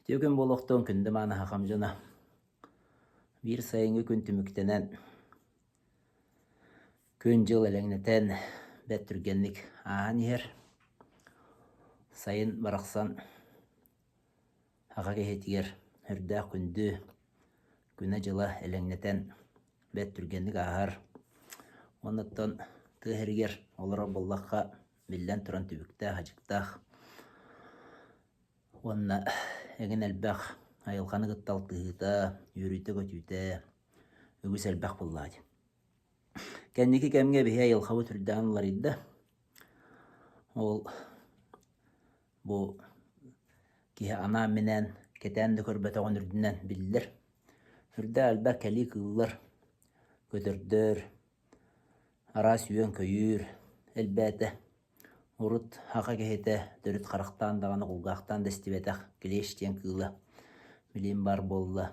Үтүө күн буолуохтун, күндү мааны сахам дьоно. Биир сайыҥҥы күн түмүктэнэн, күн-дьыл элэҥнэтэн, бэрт түргэнник ааһан иһэр. Сайын барахсан аҕа киһитигэр сүрдээх күндү күнэ-дьыла элэҥнэтэн, бэрт түргэнник ааһар. Оннуттан тыа сиригэр олорор буоллахха, биллэн туран түбүктээх-ачыктаах Уонна эҥин элбэх айылҕаны кытта алтыһыыта, үөрүүтэ-көтүүтэ үгүс элбэх буоллаҕа дии. Кэнники кэмҥэ биһи айылҕабыт үрдээн уларыйда. Ол бу киһи анаан-минээн кэтээн да көрбөтөҕүн үрдүнэн биллэр. Үрдээх элбэх кэлии кыыллар, көтөрдөр, араас үөн-көйүүр элбээтэ. Урут саха киһитэ төрүт харахтаан даҕаны, кулгаахтаан да истибэтэх клещ диэн кыыла билигин баар буолла.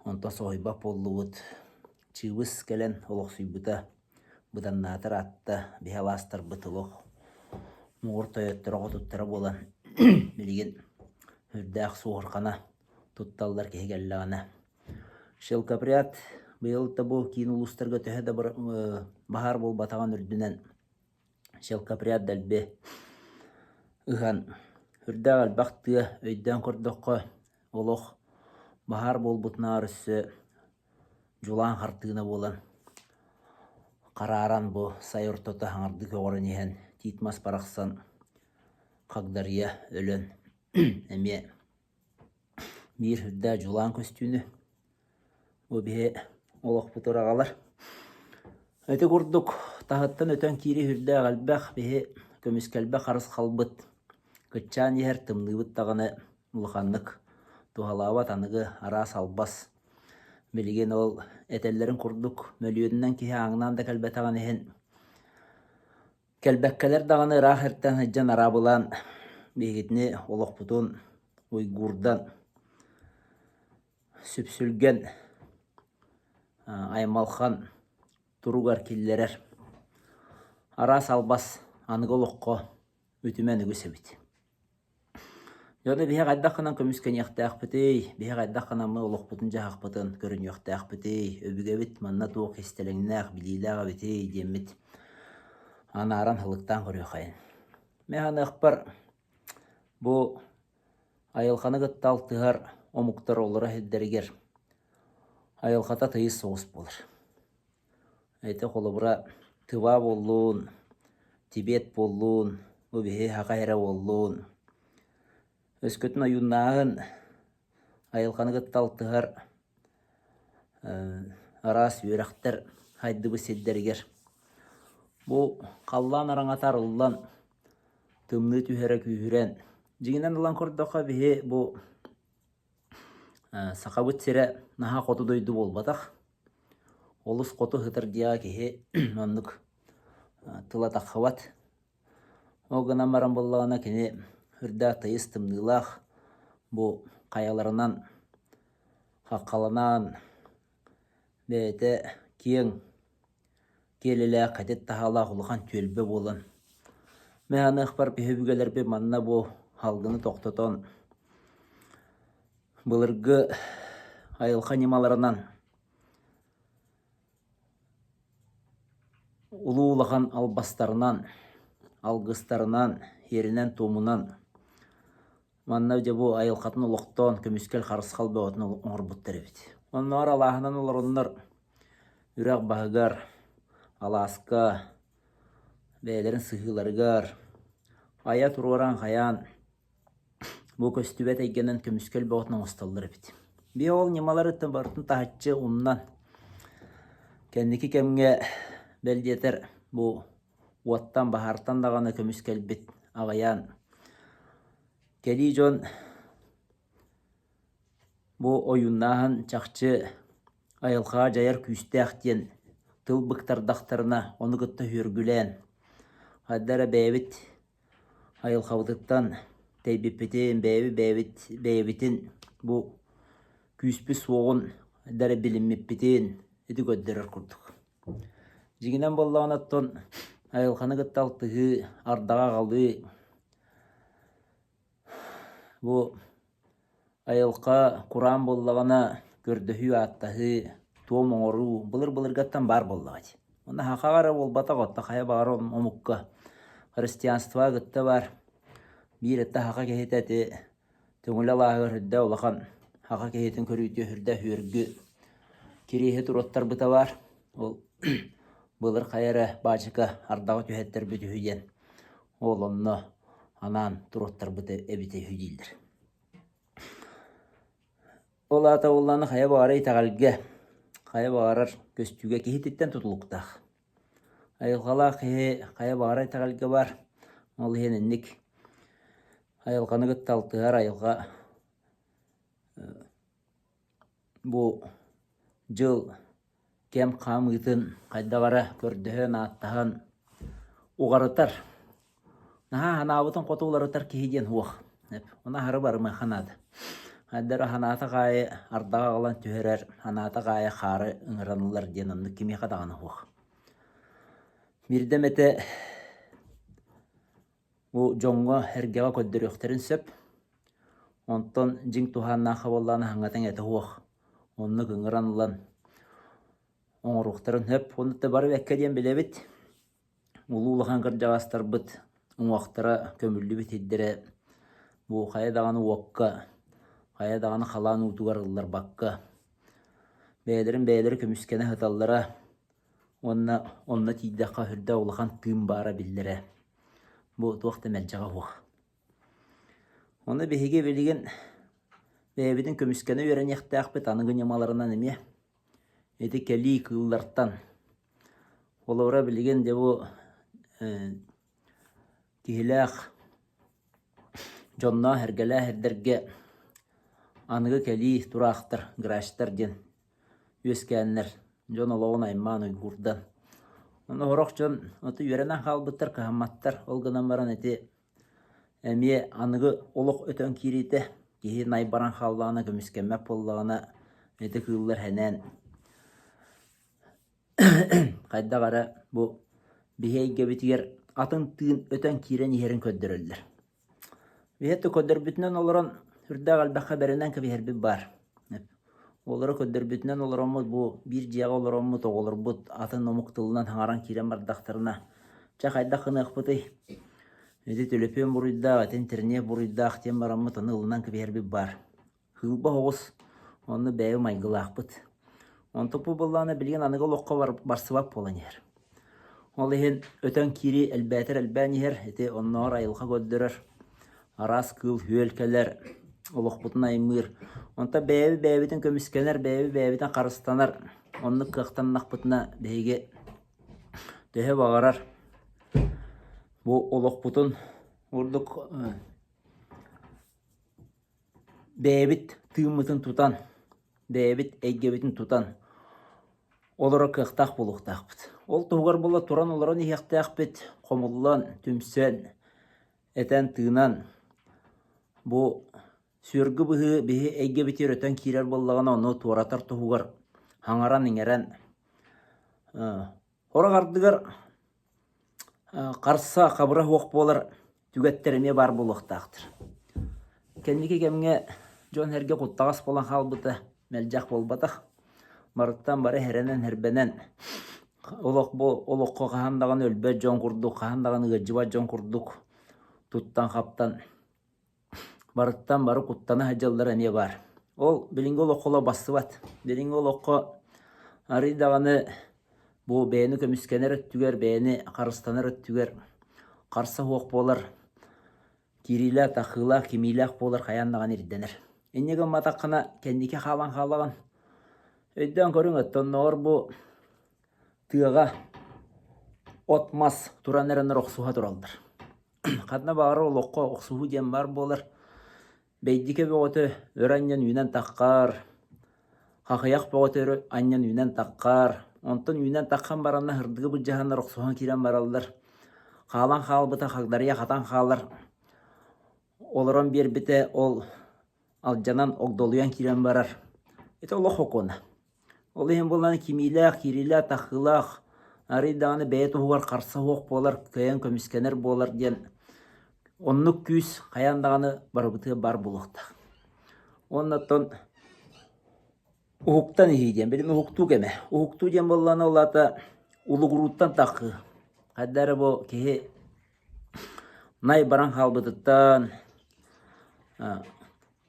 Онтон соһуйбат буоллубут. Чыыбыс кэлэн олохсуйбута быданнаатар аатта биһи алаастарбыт олох муҥур тойотторо-хотуттара буолан билигин сүрдээх суоһурҕана тутталлар киһи кэллэҕинэ. Шелкопряд быйыл да бу киин улуустарга төһө да баһаар буолбатаҕын үрдүнэн Шелкопряд дэлби ыһан үрдээх элбэх тыа өйдөөн көрдөххө олох баһаар буолбутунаар өссө дьулаан хартыына буолан харааран бу сай ортото хаҥардыы көҕөрөн иһэн тиит мас барахсан хагдарыйа өлөн эмиэ Биир үрдээх дьулаан көстүүнү бу биһи олохпутугар аҕалар. Ити курдук таһыттан өтөн киирии үрдээх элбэх биһи көмүскэлбэх харысхалбыт кыччаан иһэр тымныыбыт даҕаны улаханнык туһалаабат аныгы араас албас билигин ол этэллэрин курдук мөлүйүөнүнэн киһи ааҥнаан да кэлбэтэҕин иһин Кэлбэккэлэр даҕаны ыраах эртэн сылдьан араабылаан биһигитини олохпутун уйгуурдан, сүпсүлгэн, аймалхан туругар киллэрэр араас албас аныгы олоххо үтүмэн үгүс эбит. Дьону биһи хайдах гынан көмүскэниэхтээхпитий, биһи хайдах гынаммыт олохпутун-дьаһахпытын көрүнүөхтээхпитий, өбүгэбит манна туох кистэлэҥнээх, билиилээх эбитий диэммит анааран һылыктаан көрүөххэйин. Мин саныахпар, бу айылҕаны кытта алтыһар омуктар олоро сирдэригэр айылҕата тыйыс соҕус буолар. Ити холобура Тыва буоллун, Тибет буоллун, бу биһи саха эрэ буоллун. Өскөтүн ойууннааһын айылҕаны кытта алтыһар араас үөрэхтэр хайдыбыт сирдэригэр бу халлаан араҥата арыллан, тымныы түһэрэ күүһүрэн, дьиҥинэн ылан көрдөххө биһи бу Сахабыт сирэ наһаа хоту дойду буолбатах. Олус хоту сытар диэҕэ киһи оннук тыла таххыбат. Ол гынан баран буоллаҕына кини үрдээх тыйыс тымныылаах бу хайаларынан хаххаланан бэйэтэ киэҥ киэлилээх, кэтит таһаалаах улахан түөлбэ буолан мин саныахпар биһи өбүгэлэрбит манна бу салгыны тохтотон былыргы айылҕа ньымаларынан улуу улахан албастарынан, алгыстарынан, сиэринэн-туомунан Манна дьэ бу айылҕатын олохтоон көмүскэл харысхал бөҕөтүн оҥорбуттар эбит. Оннооҕор алааһынан олороннор үрэх баһыгар, алааска, бэйэлэрин сыһыыларыгар айа туруоран хайаан бу көстүбэт эйгэнэн көмүскэл бөҕөтүн оҥостоллор эбит. Биһи ол ньымалары барытын таһыччы умнан кэнники кэмҥэ бэл диэтэр бу уоттан, баһаартан даҕаны көмүскэлбит аҕыйаан кэлии дьон бу ойууннааһын чахчы айылҕаҕа дьайар күүстээх диэн тыл быктардахтарына ону кытта сүөргүлээн хайда эрэ бэйэбит айылҕабытыттан тэйбиппитин бэйэбит бэйэбит бэйэбитин бу күүспүт суоҕун хайда эрэ билиммиппитин ити көрдөрөр курдук. Дьиҥинэн буоллаҕына оттон айылҕаны кытта алтыһыы, ардаҕы аҕалыы бу. Айылҕа кураан буоллаҕына көрдөһүү-ааттаһыы, туом оҥоруу былыр-былыргаттан баар буоллаҕа дии. Уонна сахаҕа эрэ буолбатах, оттон хайа баҕарар омукка христианствоҕа кытта баар. Биир этэ саха киһитэ ити Төҥүлэ алааһыгар үрдэ улахан саха киһитин көрүүтү үрдэ үөргү кириэһи туруоттарбыта баар. Ол былыр хайа эрэ баачыка ардаҕы түһэттэрбит үһү диэн ол онно анаан туруоттарбыта эбитэ үһү дииллэр. Ол аата буоллаҕына хайа баҕарар итэҕэлгэ, хайа баҕарар көстүүгэ киһититтэн тутулуктаах. Айылҕалаах киһи хайа баҕарар итэҕэлгэ баар. Ол иһин инник айылҕаны кытта алтыһар айылҕа бу дьыл кэм хаамыытын хайдах эрэ көрдөһөн, ааттаһан уҕарытар. Наһаа санаабытын хоту уларытар киһи диэн суох. Ону аһары барымыахха наада. Хайда эрэ санаатах аайы ардаҕы аҕалан түһэрэр, санаатах аайы хаары ыҥыран ылар диэн оннук кимиэхэ даҕаны суох. Биирдэ эмэтэ бу дьоҥҥо эргэҕэ көрдөрүөхтэрин сөп. Онтон дьиҥ туһааннаахха буоллаҕына хаҥатыҥ этэ суох. Оннук ыҥыран ылан оҥоруохтарын сөп. Ону да бары бэккэ диэн билэбит. Улуу улахан кырдьаҕастарбыт уҥуохтара көмүллүбүт сирдэрэ бу хайа даҕаны уокка, хайа даҕаны халаан уутугар ылларбакка бэйэлэрин бэйэлэрэ көмүскэнэ сыталлара уонна онно тиийдэххэ сүрдээх улахан тыын баара биллэрэ. Бу туох да мэлдьэҕэ суох. Ону биһиги билигин бэйэбитин көмүскэнэ үөрэниэхтээхпит аныгы ньымаларынан эмиэ. Ити кэлии кыыллартан. Холобура билигин дьэ бу киһилээх дьонноох эргэлээх эрдэргэ аныгы кэлии тураахтар, грачтар диэн үөскээннэр дьон олоҕун аймаан уйгуурдан. Ону сорох дьон аты үөрэнэн хаалбыттар, кыһамматтар. Ол гынан баран ити эмиэ аныгы олох өтөн киириитэ киһи най баран хааллаҕына, көмүскэммэт буоллаҕына ити кыыллар сэнээн хайдах эрэ бу биһи эйгэбитигэр атын тыын өтөн киирэн иһэрин көрдөрөллөр. Биһиэхэ көрдөрбүтүнэн олорон сүрдээх элбэххэ бэринэн кэбиһэрбит баар. Олору көрдөрбүтүнэн олороммут бу биир дьиэҕэ олороммут оҕолорбут атын омук тылынан саҥаран киирэн бардахтарына чэ хайдах гыныахпытый? Ити төлөпүөн буруйдаах, ити интернет буруйдаах диэн бараммыт аны ылынан кэбиһэрбит баар. Кыылба оҕус, онно бэйэ майгылаахпыт. Онтукпут буоллаҕына билигин аныгы олоххо барсыбат буолан иһэр. Ол иһин өтөн киирии элбээтэр элбээн иһэр, ити оннооҕор айылҕа көрдөрөр, араас кыыл-үөл кэлэр, олохпутун аймыыр. Онтон бэйэбит бэйэбитин көмүскэнэр, бэйэбит бэйэбитин харыстанар оннук кыахтаннахпытына биһиги төһө баҕарар бу олохпутун ордук Бэйэбит тыыммытын тутан, бэйэбит эйгэбитин тутан олорор кыахтаах буолуохтаахпыт. Ол туһугар буола туран олорон иһиэхтээхпит, хомуллан, түмсэн, этэн-тыынан бу сүөргү быһыы биһи эйгэбитигэр өтөн киирэр буоллаҕына, ону туоратар туһугар хаҥаран-иҥэрэн Сорох ардыгар харса, хабыра суох буолар түгэттэр эмиэ баар буолуохтаахтар. Кэнники кэмҥэ дьон-сэргэ куттаҕас буолан хаалбыта мэлдьэх буолбатах. Барыттан бары хэрэнэн-хэрбэнэн олох бу олоххо хаһан даҕаны өлбөт дьон курдук, хаһан даҕаны ыалдьыбат дьон курдук туттан-хаптан Барыттан бары куттана сылдьаллара эмиэ баар. Ол билиҥҥи олоххо олох барсыбат. Билиҥҥи олоххо арыый даҕаны бу бэйэни көмүскэнэр өттүгэр, бэйэни харыстанар өттүгэр харса суох буолар, киириилээх, тахыылаах, кимиилээх буолар хайаан даҕаны ирдэнэр. Инньэ гымматаххына кэнники хаалан хаалаҕын. Өйдөөн көрүҥ, оттонноҕор бу тыаҕа от-мас туран эрэннэр охсуһа тураллар. Ханна баҕарар олоххо охсуһуу диэн баар буолар. Бэйдикэ бөҕөтө өрө анньан үүнэн таххар, хахыйах бөҕөтө өрө анньан үүнэн таххар, онтон үүнэн таххан баранна һырдыгы былдьаһаннар охсуһан киирэн бараллар. Хаалан хаалбыта хагдарыйа хатан хаалар. Олорон биэрбитэ ол алдьанан огдолуйан киирэн барар. Ити олох окуона. Ол иһин буоллаҕына кимиилээх, киириилээх, тахыылаах, арыый даҕаны бэйэ туһугар харса суох буолар, кыайан көмүскэнэр буолар диэн оннук күүс хайаан даҕаны барыбытыгар баар буолуохтаах. Уонна оттон уһуктан иһии диэн, билим уһуктуу кэмэ. Уһуктуу диэн буоллаҕына ол аата улугурууттан таххыы. Хайда эрэ бу киһи най баран хаалбытыттан,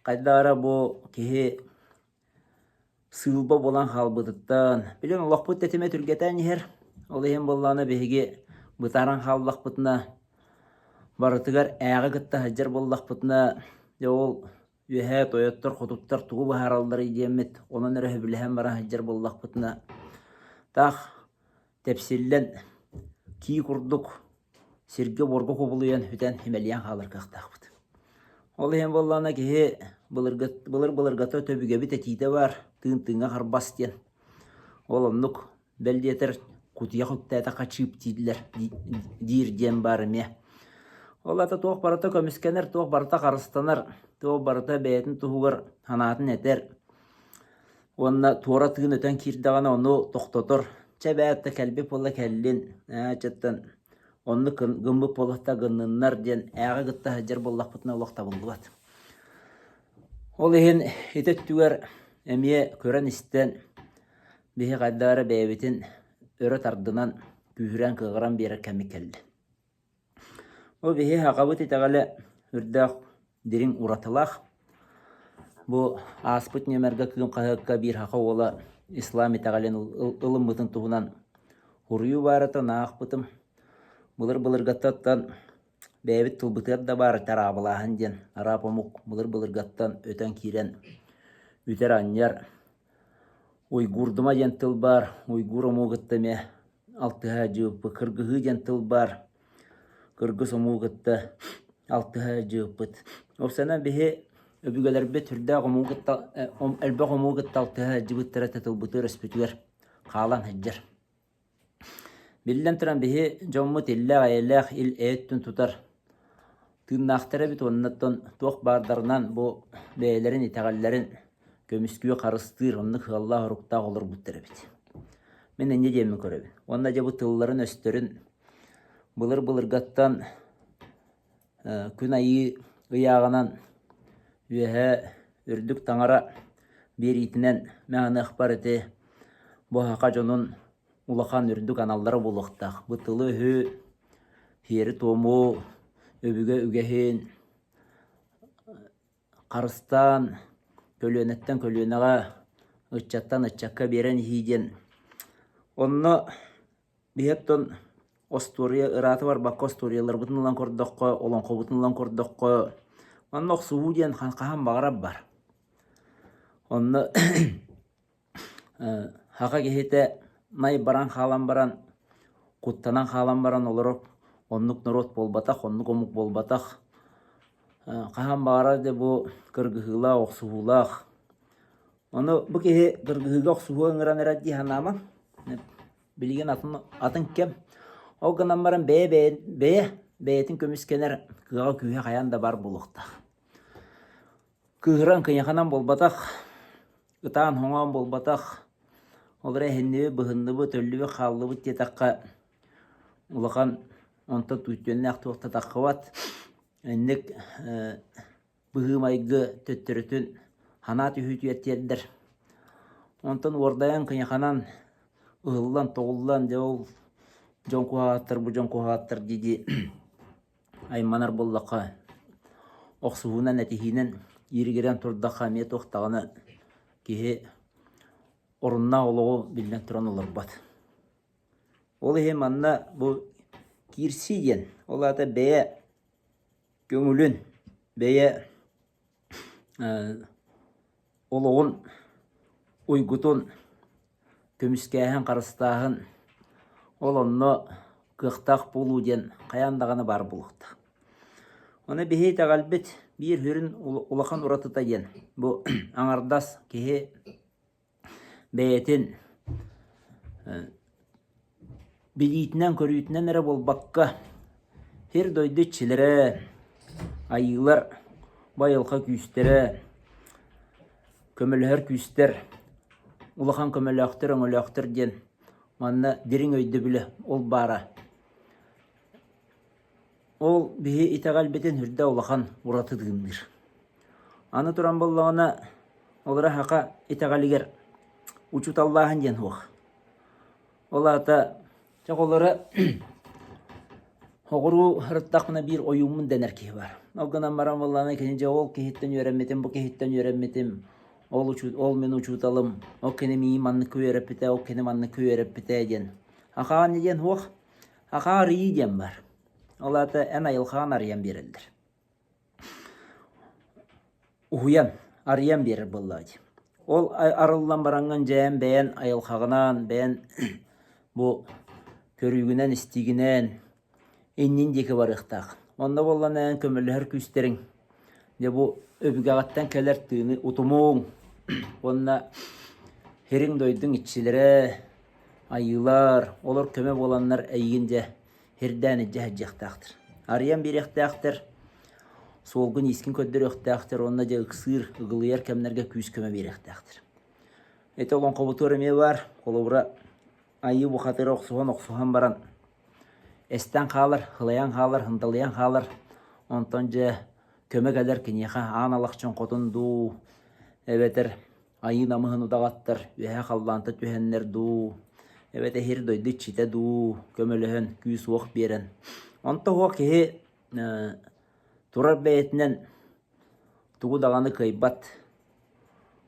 хайда эрэ бу киһи сыылба буолан хаалбытыттан, билин олохпут тэтимэ түргэтээн иһэр. Ол иһин буоллаҕына биһиги бытааран хааллахпытына, барытыгар ээҕи кытта сылдьар буоллахпытына, дьэ ол үөһээ тойоттор, хотуттар тугу быһааралларый диэммит, онон эрэ сөбүлэһэн баран сылдьар буоллахпытына, таах тэпсиллэн кии курдук сиргэ-буорга кубулуйан бүтэн симэлийэн хаалар кыахтаахпыт. Ол иһин буоллаҕына киһи былыр-былыргыта төбүгэбит этиитэ баар, тыын тыыҥҥа харбас диэн. Ол оннук бэл диэтэр кутуйах үктээтэххэ чыып дииллэр диир диэн баар эмиэ. Ол аата туох барыта көмүскэнэр, туох барыта харыстанар, туох барыта бэйэтин туһугар санаатын этэр. Уонна туора тыын өтөн киирдэҕинэ ону тохтотор. Чэ бээ, да кэлбит буолла кэллин, ээ чэттэн оннук гыммыт буоллахта гынныннар диэн ээҕи кытта сылдьар буоллахпытына олох табыллыбат. Ол иһин ити өттүгэр эмиэ көрөн-истэн биһи хайдах эрэ бэйэбитин өрө тардынан, күүһүрэн-кыаҕыран биэрэр кэммит кэллэ. Бу биһи сахабыт итэҕэлэ үрдээх дириҥ уратылаах. Бу ааспыт нүөмэргэ Кыым хаһыакка биир саха уола ислам итэҕэлин ылыммытын туһунан суруйуу баарыттан аахпытым. Былыр-былыргаттан бэйэбит тылбытыгар да баар тараабылааһын диэн араап омук былыр-былыргаттан өтөн киирэн үтэр-анньар Уйгуурдума диэн тыл баар, уйгуур омугу кытта эмиэ алтыһа дьыыппыт. Кыргыһыы диэн тыл баар, кыргыс омугу кытта алтыһа дьыыппыт. Уопсайынан биһи өбүгэлэрбит сүрдээх омугу кытта элбэх омугу кытта алтыһа сылдьыбыттара тылбытыгар өспүтүгэр хаалан сылдьар. Биллэн туран, биһи дьоммут иллээх-эйэлээх ил-эйэ өттүн тутар тыыннаахтар эбит уонна оттон туох баардарынан бу бэйэлэрин итэҕэллэрин көмүскүү харыстыыр оннук сыаллаах-соруктаах олорбуттар эбит. Мин инньэ диэммин көрөбүн. Уонна дьэ бу тылларын-өстөрүн былыр-былыргаттан күн айыы ыйааҕынан үөһээ үрдүк таҥара биэриитинэн мэҥаныахпар ити бу саха дьонун улахан үрдүк аналлара буолуохтаах. Бу тылы-өһү, сиэри-туому, өбүгэ үгэһин харыстаан көлүөнэттэн көлүөнэҕэ, ыччаттан ыччакка биэрэн иһии диэн. Онно Биһи оттон остуоруйа ыраата барбакка остуоруйаларбытын ылан көрдөххө, олоҥхобутун ылан көрдөххө, манна охсуһуу диэн хаһан баҕарар бар. Онно саха киһитэ най баран хаалан баран, куттанан хаалан баран олорор оннук норуот буолбатах, оннук омук буолбатах. Хаһан баҕарар да бу кыргыһыылаах, охсуһуулаах. Ону бу киһи кыргыһыыга охсуһуу ыҥыран эрэр дии санаамаҥ. Билигин атын атын кэм. Ол гынан баран бэйэ бэйэ бэйэ бэйэтин көмүскэнэр кыаҕа күүһэ хайаан да баар буолуохтаах. Кыыһыран кыйаханан буолбатах, ытаан-хоҥоон буолбатах, ол эрэ эһиннибит, быһынныбыт, өллүбүт, хааллыбыт диэтэххэ улахан онтон түөннээх туох да таххыбат. Инник быһыы-майгы төттөрүтүн санаа түһүүтүгэр тиэрдэр. Онтон уордайан кыйаханан ыһыллан-тоҕуллан дьэ ол дьон куһаҕаттар, бу дьон куһаҕаттар дии-дии айманар буоллахха охсуһуунан, этиһиинэн ииригирэн турдахха эмиэ туох даҕаны киһи оруннаах олоҕу биллэн туран олорбот. Ол иһин манна бу киирсии диэн, ол аата бэйэ көҥүлүн, бэйэ олоҕун уйгутун көмүскээһин, харыстааһын ол онно кыахтаах буолуу диэн хайаан даҕаны баар буолуохтаах. Ону биһи итэҕэлбит биир сүрүн улахан уратыта диэн бу аҥардас киһи бэйэтин билиитинэн-көрүүтүнэн эрэ буолбакка, сир-дойду иччилэрэ, айыылар, бу айылҕа күүстэрэ, көмөлөһөр күүстэр, улахан көмөлөөхтөр, өҥөлөөхтөр диэн манна дириҥ өйдөбүлэ ол баара. Ол биһи итэҕэлбитин үрдэ улахан ураты тыынныыр. Аны туран буоллаҕына, олоро саха итэҕэлигэр учууталлааһын диэн суох. Ол аата чэ холоро Оҕуруу ырыттахпына биир ойууммун дэнэр киһи баар. Ол гынан баран буоллаҕына кини дьэ ол киһиттэн үөрэммитим, бу киһиттэн үөрэммитим, ол учу ол мин учууталым, ол кини миигин манныкка үөрэппитэ, ол кини манныкка үөрэппитэ диэн. Ахаан диэн суох, ахаа арыйыы диэн баар. Ол аата эн айылҕаҕын арыйан биэрэллэр. Уһуйан, арыйан биэрэр буоллаҕа дии. Ол арыллан бараҥҥын дьэ эн бэйэн айылҕаҕынан, бэйэн бу көрүүгүнэн, истиигинэн иннин диэки барыахтаах. Онно буоллаҕына эн көмөлөһөр күүстэриҥ дьэ бу өбүгэҕиттэн кэлэр тыыны утумуҥ уонна сириҥ-дойдуҥ иччилэрэ, айыылар, олор көмө буоланнар эйигин дьэ Ирдээн илдьэ сылдьыахтаахтар. Арыйан биэриэхтээхтэр, суолгун-иискин көрдөрүөхтээхтэр уонна дьэ ыксыыр, ыгылыйар кэмнэргэ күүс-көмө биэриэхтээхтэр. Ити олоҥхобутугар эмиэ баар, холобура, айыы бухатыыра охсуһан-охсуһан баран эстэн хаалар, һылайан хаалар, һынталыйан хаалар. Онтон дьэ көмө кэлэр киниэхэ аан алахчын хотун дуу, эбэтэр Айыы намыһын удаҕаттар үөһэ халлаанта түһэннэр дуу, эбэтэр сир-дойду иччитэ дуу көмөлөһөн күүс-уох биэрэн. Онто суох киһи турар бэйэтинэн тугу даҕаны кыайбат,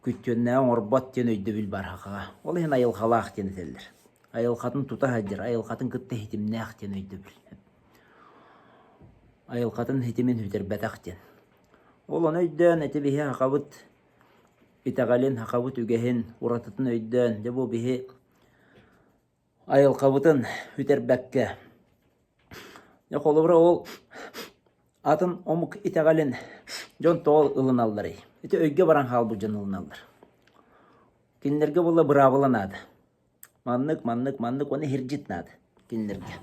күттүөннээҕи оҥорбот диэн өйдөбүл баар сахаҕа. Ол иһин айылҕалаах диэн этэллэр. Айылҕатын тута сылдьар, айылҕатын кытта ситимнээх диэн өйдөбүл. Айылҕатын ситимин сүтэрбэтэх диэн. Ол ону өйдөөн ити биһи сахабыт итэҕэлин, сахабыт үгэһин уратытын өйдөөн, дьэ бу биһи айылҕабытын сүтэрбэккэ, дьэ холобура ол атын омук итэҕэлин дьон тоҕо ылыналларый? Ити өйгө баран хаалбыт дьон ылыналлар. Кинилэргэ буолла быраабыла наада. Маннык, маннык, маннык уонна иһирдьит наада кинилэргэ.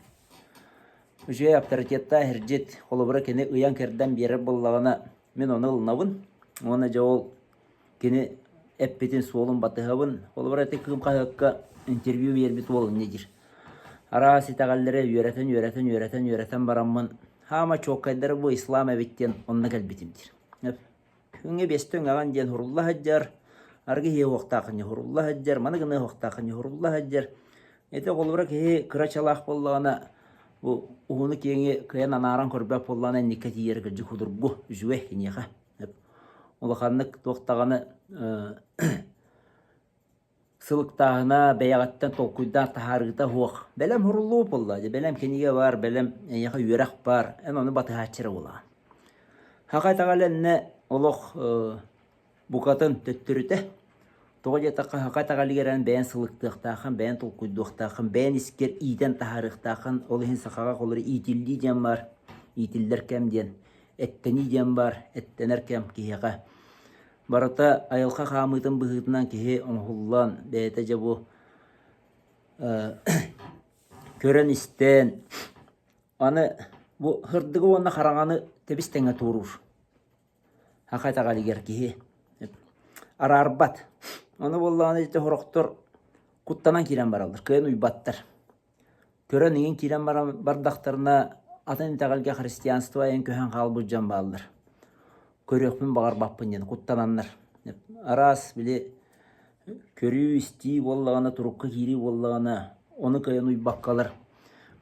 Үчүгэй авторитеттаах иһирдьит, холобура кини ыйан-кэрдэн биэрэр буоллаҕына, мин ону ылынабын уонна дьэ ол кини эппитин суолун батыһабын. Холобура ити Кыым хаһыакка интервью биэрбит уол инньэ диир. Араас итэҕэллэри үөрэтэн, үөрэтэн, үөрэтэн, үөрэтэн бараммын, хаама чуоккайдара бу ислам эбит диэн онно кэлбитим диир. Күҥҥэ биэстэ үҥэҕин диэн һурулла сылдьар, арыгы иһиэ уохтааххын һурулла сылдьар, маны гыныа уохтааххын һурулла сылдьар. Ити холобура киһи кыра чалаах буоллаҕына, бу уһуну-киэҥи кыайан анааран көрбөт буоллаҕына инниккэ тиийэрэ кырдьык судургу, үчүгэй киниэхэ. Улаханнык туох даҕаны Сылыктааһына, бэйэҕиттэн толкуйдаан таһаарыыта суох. Бэлэм уһуруллуу буолла дьэ, бэлэм кинигэ баар, бэлэм эйиэхэ үөрэх баар, эн ону батыһааччы эрэ буолаҕын. Саха итэҕэлэ иннэ олох букатын төттөрүтэ. Тоҕо диэтэххэ, саха итэҕэлигэр эн бэйэн сылыктыахтааххын, бэйэн толкуйдуохтааххын, бэйэн искэр иитэн таһаарыахтааххын. Ол иһин сахаҕа холобура иитиллии диэн баар, иитиллэр кэм диэн, эттэнии диэн баар, эттэнэр кэм киһиэхэ. Барыта айылҕа хаамыытын быһыытынан киһи оҥоһуллан, бэйэтэ дьэ бу көрөн-истэн, аны бу сырдыгы уонна хараҥаны тэбис-тэҥҥэ туоруур саха итэҕэлигэр киһи араарбат. Ону буоллаҕына ити сорохтор куттанан киирэн бараллар, кыайан уйбаттар. Көрөн иҥин киирэн баран бардахтарына атын итэҕэлгэ христианство айан көһөн хаалбыт дьон бааллар. Көрүөхпүн баҕарбаппын диэн куттананнар. Араас били көрүү-истии буоллаҕына, турукка киирии буоллаҕына, ону кыайан уйбаккалар.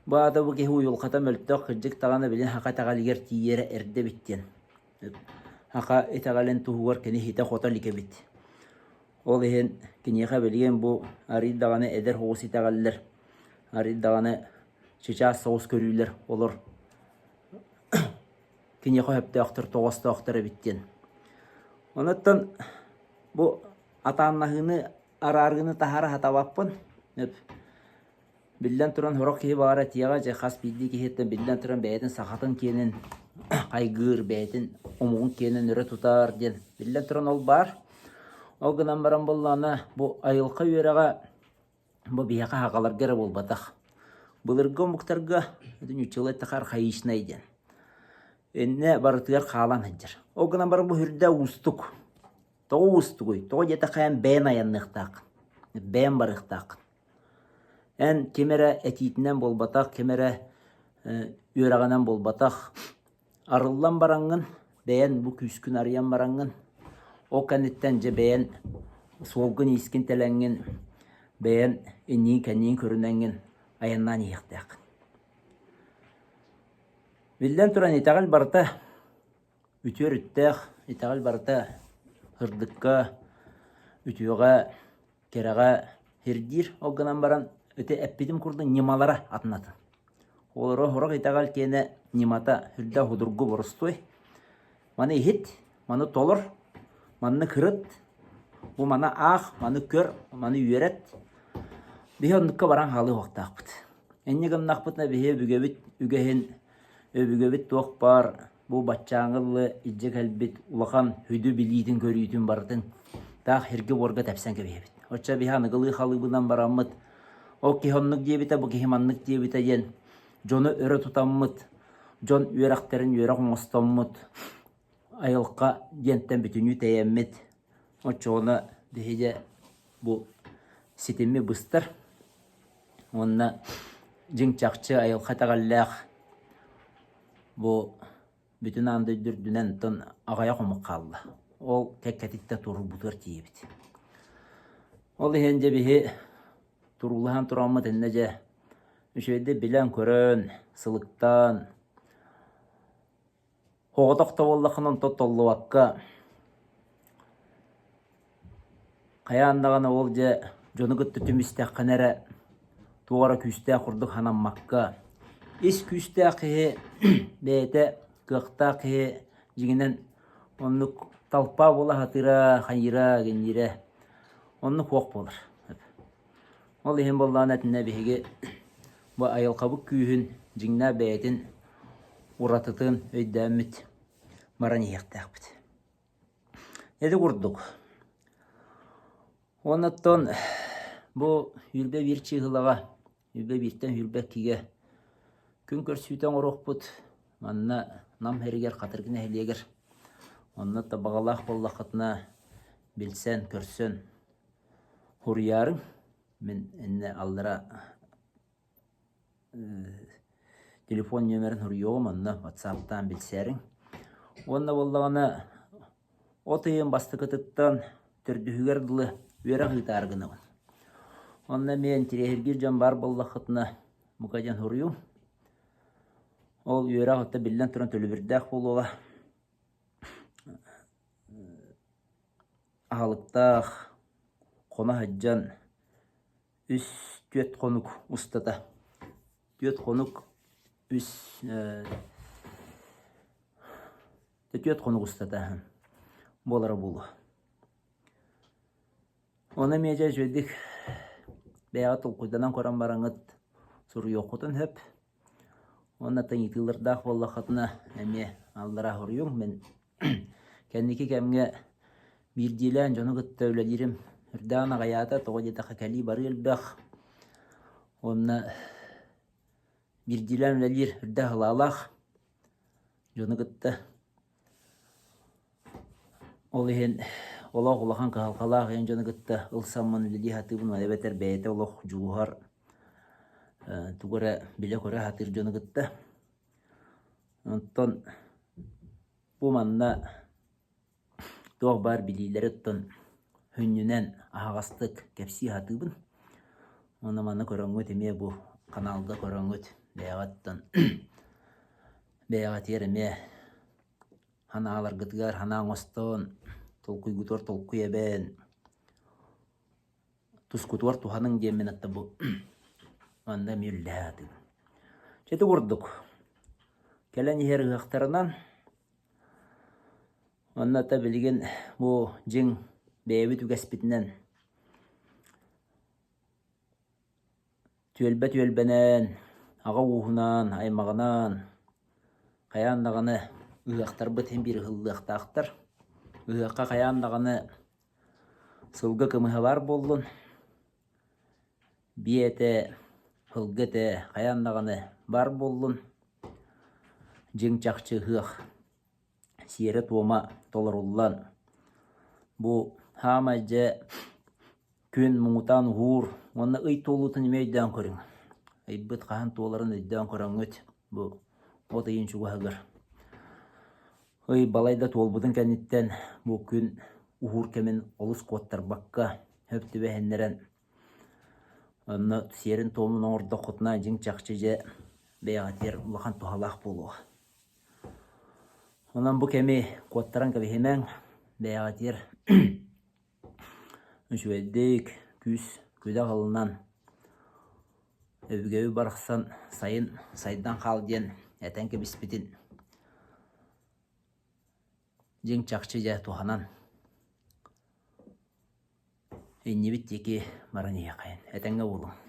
Бу аата бу киһи уйулҕата мөлтөх, кырдьык даҕаны били саха итэҕэлигэр тиийэрэ эрдэ эбит диэн. Саха итэҕэлин туһугар кини ситэ-хото илик эбит. Ол иһин киниэхэ билигин бу арыый даҕаны эдэр соҕус итэҕэллэр, арыый даҕаны чычаас соҕус көрүүлэр олор киниэхэ сөптөөхтөр, тоҕоостоохтор эбит диэн. Онуттан бу атааннаһыыны, араарыыны таһаара сатаабаппын. Биллэн туран, сорох киһи баҕар этиэҕэ, дьэ хас биирдии киһиттэн биллэн туран бэйэтин сахатын киэнин хайгыыр, бэйэтин омугун киэнин өрө тутар диэн. Биллэн туран ол баар. Ол гынан баран буоллаҕына, бу айылҕа үөрэҕэ бу биһиэхэ сахаларга эрэ буолбатах. Былыргы омуктарга нууччалыы эттэххэ архаичнай диэн. Иннэ барытыгар хаалан сылдьар. Ол гынан баран бу сүрдээх уустук. Тоҕо уустугуй? Тоҕо диэтэххэ эн бэйэн айанныахтааххын. Бэйэн барыахтааххын. Эн ким эрэ этиитинэн буолбатах, ким эрэ үөрэҕинэн буолбатах, арыллан бараҥҥын, бэйэн бу күүскүн арыйан бараҥҥын. Ол кэнниттэн дьэ бэйэн суолгун-иискин тэлэҥҥин, бэйэн инниин-кэнниин көрүнэҥҥин айаннаан иһиэхтээххин. Биллэн туран, итэҕэл барыта үтүө өрүттээх, итэҕэл барыта сырдыкка, үтүөҕэ, кэрэҕэ сирдиир. Ол гынан баран, ити эппитим курдук ньымалара атын-атын. Олоро сорох итэҕэл киэнэ ньымата сүрдээх судургу боростуой. Маны иһит, маны толор, манны кырыт, бу маны аах, маны көр, маны үөрэт. Биһи оннукка баран хаалыы уохтаахпыт. Инньэ гыннахпытына биһи өбүгэбит үгэһин, өбүгэбит туох баар бу баччааҥы ыллы илдьэ кэлбит улахан сүдү билиитин-көрүүтүн барытын таах сиргэ-буорга тэпсэн кэбиһэбит. Оччо биһи аныгылыы халыыбынан бараммыт, ол киһи оннук диэбитэ, бу киһи маннык диэбитэ диэн дьону өрө тутаммыт, дьон үөрэхтэрин үөрэх оҥостоммут, айылҕа диэнтэн бүтүнүү тэйэммит, оччоҕуна биһиги бу ситими быстар уонна дьиҥ-чахчы айылҕа итэҕэллээх бу бүтүн аан дойду үрдүнэн онтон аҕыйах омук хаалла. Ол кэккэтиттэн туруорбутугар тиийэбит. Ол иһин дьэ биһи туруулаһан тураммыт иннэ дьэ үчүгэйдик билэн-көрөн, сылыктаан, Оҕотох да буоллаххына онтон толлубакка хайаан даҕаны ол дьэ дьону кытта түмүстэххинэ эрэ туох эрэ күүстээх курдук санаммакка ис күүстээх киһи бэйэтэ кыахтаах киһи дьиҥинэн оннук толпа буола сатыыра, хайыыра, гинниирэ оннук суох буолар. Ол иһин буоллаҕына итиннэ биһиги бу айылҕабыт күүһүн дьиҥнээх бэйэтин уратытын өйдөөммүт баран иһиэхтээхпит. Ити курдук. Уонна оттон бу 21 чыыһылаҕа 21-тэн 22-гэ күн көрсүүтэ оҥоруохпут. Манна Нам сиригэр Хатырык нэһилиэгэр. Онно табаҕалаах буоллаххытына билсэн, көрсөн Суруйаарыҥ, мин иннэ аллара телефон нүөмэрин суруйуоҕум, онно ватсаптаан билсээриҥ. Уонна буоллаҕына от ыйын бастакытыттан төрдүһүгэр дылы үөрэх ыытаары гынабын. Онно эмиэ интириэһиргиир дьон баар буоллаххытына бука диэн суруйуҥ. Ол үөрэх оттон биллэн туран төлөбүрдээх буолуоҕа. Аһылыктаах хоно сылдьан үс түөрт хонук устата түөрт хонук үс түөрт хонук устата буолара буолуо. Ону эмиэ дьэ үчүгэйдик бэйэҕит толкуйданан көрөн бараҥҥыт суруйуоххутун сөп. Уонна ыйытыылардаах буоллаххытына эмиэ аллараа суруйуҥ. Мин кэнники кэмҥэ биирдиилээн дьону кытта үлэлиирим үрдээн аҕыйаата, тоҕо диэтэххэ кэлии-барыы элбэх. Уонна биирдиилээн үлэлиир үрдээх ылаалаах дьону кытта. Ол иһин олох улахан кыһалҕалаах ийэм дьону кытта ылсаммын үлэлии сатыыбын эбэтэр бэйэтэ олох дьулуһар тугу эрэ билэ-көрө сатыыр дьону кытта. Онтон бу манна туох баар билиилэри оттон сүнньүнэн аһаҕастык кэпсии сатыыбын. Уонна манна көрөҥҥүт эмиэ бу каналга көрөҥҥүт бэйэҕиттэн бэйэҕитигэр эмиэ Санааларгытыгар санаа оҥостон, толкуйгутугар толкуй эбэн, тускутугар туһаныҥ диэммин атта бу манна эмиэ үллэһэ сатыыбын. Чэ ити курдук кэлэн иһэр ыһыахтарынан уонна ата билигин бу дьиҥ бэйэбит үгэспитинэн Түөлбэ-түөлбэнэн, аҕа ууһунан, аймаҕынан хайаан даҕаны ыһыахтарбыт син биир ыһыллыахтаахтар. Ыһыахха хайаан даҕаны сылгы кымыһа баар буоллун, биэ этэ, сылгы этэ хайаан даҕаны баар буоллун. Дьиҥ чахчы ыһыах сиэрэ-туома толоруллан, бу саамай дьэ күн муҥутаан уһуур уонна ый туолуутун эмиэ өйдөөн көрүҥ. Ыйбыт хаһан туоларын өйдөөн көрөҥҥүт бу от ыйын чугаһыгар. Ый балай да туолбутун кэнниттэн бу күн уһуур кэмин олус куоттарбакка сөп түбэһиннэрэн онно сиэрин-туомун оҥордоххутуна дьиҥ-чахчы дьэ бэйэҕитигэр улахан туһалаах буолуоҕа. Онон бу кэми куоттаран кэбиһимэҥ, бэйэҕитигэр үчүгэйдик күүс күдэх ылынан өбүгэбит барахсан сайын сайдан хаал диэн этэн кэбиспитин дьиҥ чахчы дьэ туһанан иннибит диэки баран иһиэххэйин. Этэҥҥэ буолуҥ.